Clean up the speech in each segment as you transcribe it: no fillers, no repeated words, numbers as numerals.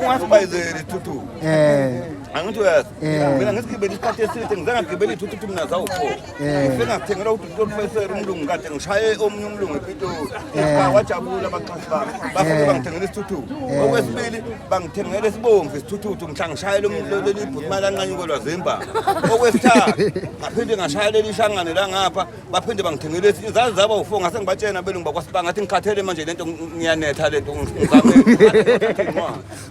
Ungasibhayizeli isithuthuku. Angithi uyazi. Mina ngisigibele isikhathi eside, ngize ngagibela iy'thuthuthi mina zawu-four. Ngifike ngathengela uDr Faisal umlungu, kade ngishaye omunye umlungu ePitoli. Wajabula abaxhasi bami. Bafike bangithengela isithuthuthi. Okwesibili bangithengela esibomvu isithuthuthu mhla ngishayela leli bhuti lanqanyukelwa zimba. Okwesithathu ngaphinde ngashaya leli shangane la ngapha, baphinde bangithengela esinye. Zaze zaba u-four, ngase ngibatshena abelungu bakwaSibanga ngathi ngikhathele manje lento, ngiyanetha lento, ngizame.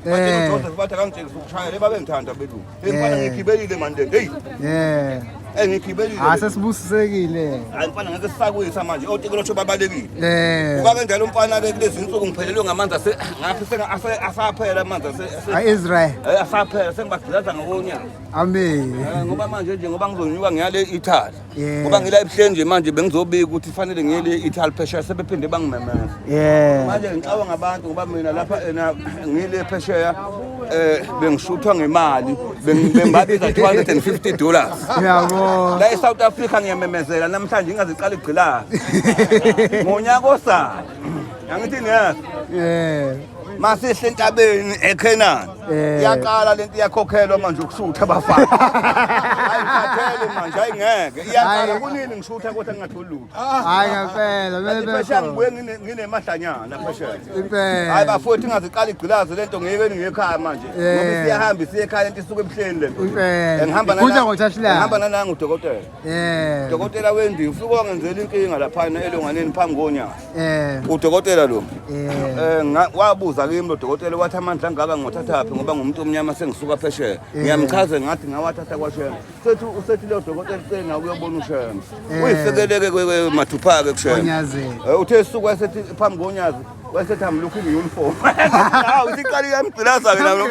Batshela uJoseph bathi akangitshengisa ukushayela, babengithanda abelungu. Hey mfana, ngigibelile manje lento. Hey. Eh, ngigibelile. Ah, sesibusisekile. Hayi mfana, ngeke sisakwisa manje, otikolosho babalekile. Uba kanjalo umfana ke, kulezi insuku ngiphelelwe ngamanzi ase ngaphi, asaphela amanzi ase Israel. Eh, asaphela, sengibagqilaza ngokonyaka. Amen. Ngoba manje nje ngoba ngizonyuka ngiyale Italy. Ngoba ngila ebuhleni nje manje, bengizobika ukuthi fanele ngiyele Italy phesheya, sebephinde bangimemeza. Manje ngixawa ngabantu ngoba mina lapha ena ngile phesheya, bengishuthwa ngemali, bengibabiza $250. Uyabona. La eSouth Africa ngiyamemezela namhlanje, ingaziqala igqilaza. Ngonyaka osayo. Angithi niyazi. Masihle entabeni eKhenani. Iyaqala lento, iyakhokhelwa manje ukushutha abafana. Ayikhathele manje, ayingeke. Iyaqala kunini ngishutha kodwa ngingatholi lutho. Hayi ngempela, Kanti phesheya ngibuye nginemahlanyana phesheya. Impela. Hayi bafowethu, ingaziqala igqilaze lento, ngiyekeni ngiyekhaya manje. Ngoba isiyahamba isiye ekhaya lento, isuke ebuhleni lento. Impela. Ngihamba Kuza ngothatshilanga. Ngihamba nanangu udokotela. Udokotela wendi ufike wangenzela inkinga laphana elonganeni phambi konyaka. Udokotela lo. Wabuza kimi lo dokotela, wathi amandla angaka ngiwathathaphi ngoba ngumuntu omnyama, sengisuka phesheya. Ngiyamchaza ngathi ngawathatha kwaShembe. Sethi usethi lo dokotela cela nawe uyobona uShembe. Uyisekeleke mathupha-ke kuShembe. Onyazini. Uthe suku wasethi phambi konyazi wasethi, "I'm looking uniform." Hawu, isiqala iyamgqilaza-ke nalo.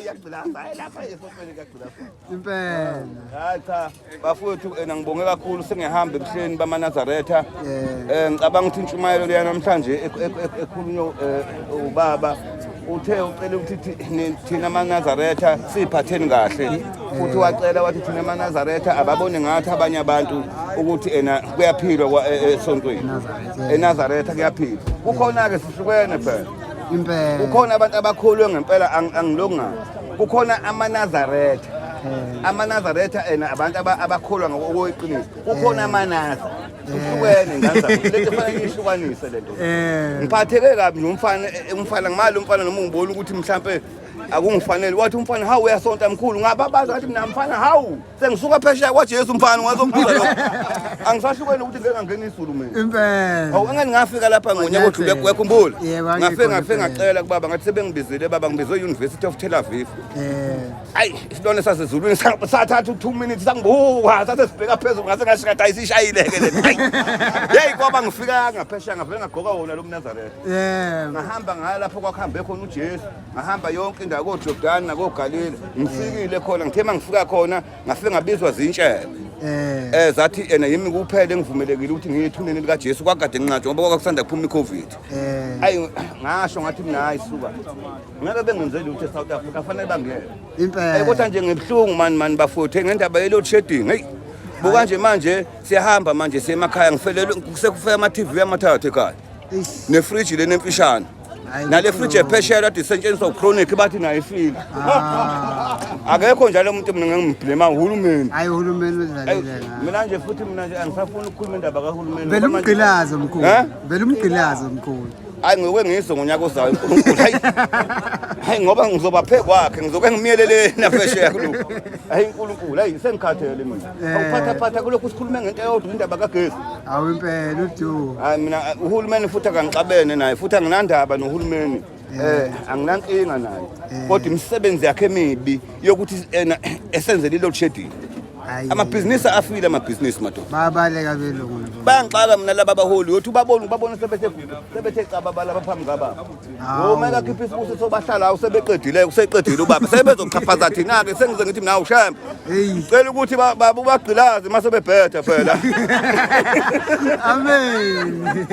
Iyagqilaza. Hayi, lapha esontweni kuyagqilaza. Impela. Hayi cha bafowethu, ena ngibonge kakhulu, sengihamba ebuhleni bamaNazaretha. Ngicabanga ukuthi intshumayelo leya namhlanje ekhulunywa ubaba uthe ucela ukuthi thina amaNazaretha siphatheni kahle, futhi wacela wathi thina amaNazaretha ababone ngathi abanye abantu ukuthi ena kuyaphilwa esontweni eNazaretha, kuyaphilwa. Kukhona-ke sihlukene phela. Impela. Kukhona abantu abakhulwe ngempela, angilongazi, kukhona amaNazaretha. AmaNazaretha ena abantu abakholwa ngokweqiniso, kukhona amanaza, kuhlukene ngane zakwethu. Lento fanele niyihlukanise lento. Ngiphatheke kabi nje umfana, umfana ngimali umfana noma ungibona ukuthi mhlampe akungifanele. Wathi umfana, "Hawu, uyasonta mkhulu." Ngababaza ngathi mina, "Mfana, hawu, sengisuka phesheya kwaJesu mfana, ungazongibuza lokho." Angisahlukene ukuthi ngeke ngangena izulu mina. Impela. Hawu, angani ngafika lapha ngonyaka odlule, uyakhumbula? Yebo, ngafike angikhona ngafike impela. Ngacela kubaba, ngathi sebengibizile baba, ngibizwe e-University of Tel Aviv. Ayi, isilwane sasezulwini sathatha u-2 minutes sangibuka, sase sibheka phezulu, ngase ngasho ngathi ayisishayile-ke le. Hayi. Yeyi, kwaba ngifika ngaphesheya, ngavele ngagqoka wona lo mNazaretha. Ngahamba ngaya lapho kwakuhambe khona uJesu, ngahamba yonke indawo koJordani nakoGalile. Ngifikile khona, ngithe uma ngifika khona ngafike ngabizwa zintshebe. Zathi ena yimi kuphela engivumelekile ukuthi ngiye ethuneni likaJesu, kwakade nginqatshwa ngoba kwakusanda kuphuma i-COVID. Ayi, ngasho ngathi mina, hayi suka, ngeke bengenzeli lutho e-South Africa, fanele bangene. Impela. Kodwa nje ngibuhlungu mani mani bafowethu ngendaba ye-load shedding. Hey, buka nje manje siyahamba manje siye emakhaya, ngifelelwe sekufika ama-TV amathathu ekhaya. Eish. Nefriji lena emfishane. Hayi, Nale friji ephesheya kade isetshenziswa uchronic, bathi nayo ifile. Akekho njalo umuntu, mina ngimblema uhulumeni. Hayi, uhulumeni udlalile ngayo. Mina nje futhi, mina nje angisafuni ukukhuluma indaba kahulumeni. Vele ngoba manje- umgqilazo mkhulu. Eh? Vele umgqilazo mkhulu. Hayi, ngoke ngizwe ngonyaka ozayo uNkulunkulu. Hayi hayi, ngoba ngizoba phe kwakhe, ngizoke ngimyelele naphesheya kulokhu. Hayi uNkulunkulu, hayi, sengikhathele mina. Awuphathaphatha kulokhu sikhulume ngento eyodwa, indaba kagesi. Awu impela udu. Hayi mina uhulumeni futhi akangixabene naye, futhi anginandaba nohulumeni. Anginankinga naye. Kodwa imisebenzi yakhe emibi yokuthi ena esenzele i-load shedding. Hayi. Amabhizinisi afile, amabhizinisi madoda. Babaleka belungu nabo. Bayangixaka mina laba baholi, uyothi ubabone ubabone sebethe caba balapha phambi kababa. Hawu. Uma ekakhipha isibusiso bahlala, usebeqedile, useqedile ubaba, sebezochaphaza thina-ke, sengize ngithi mina uShembe. Hey. Cela ukuthi baba ubagqilaze mase bebheda phela. Amen.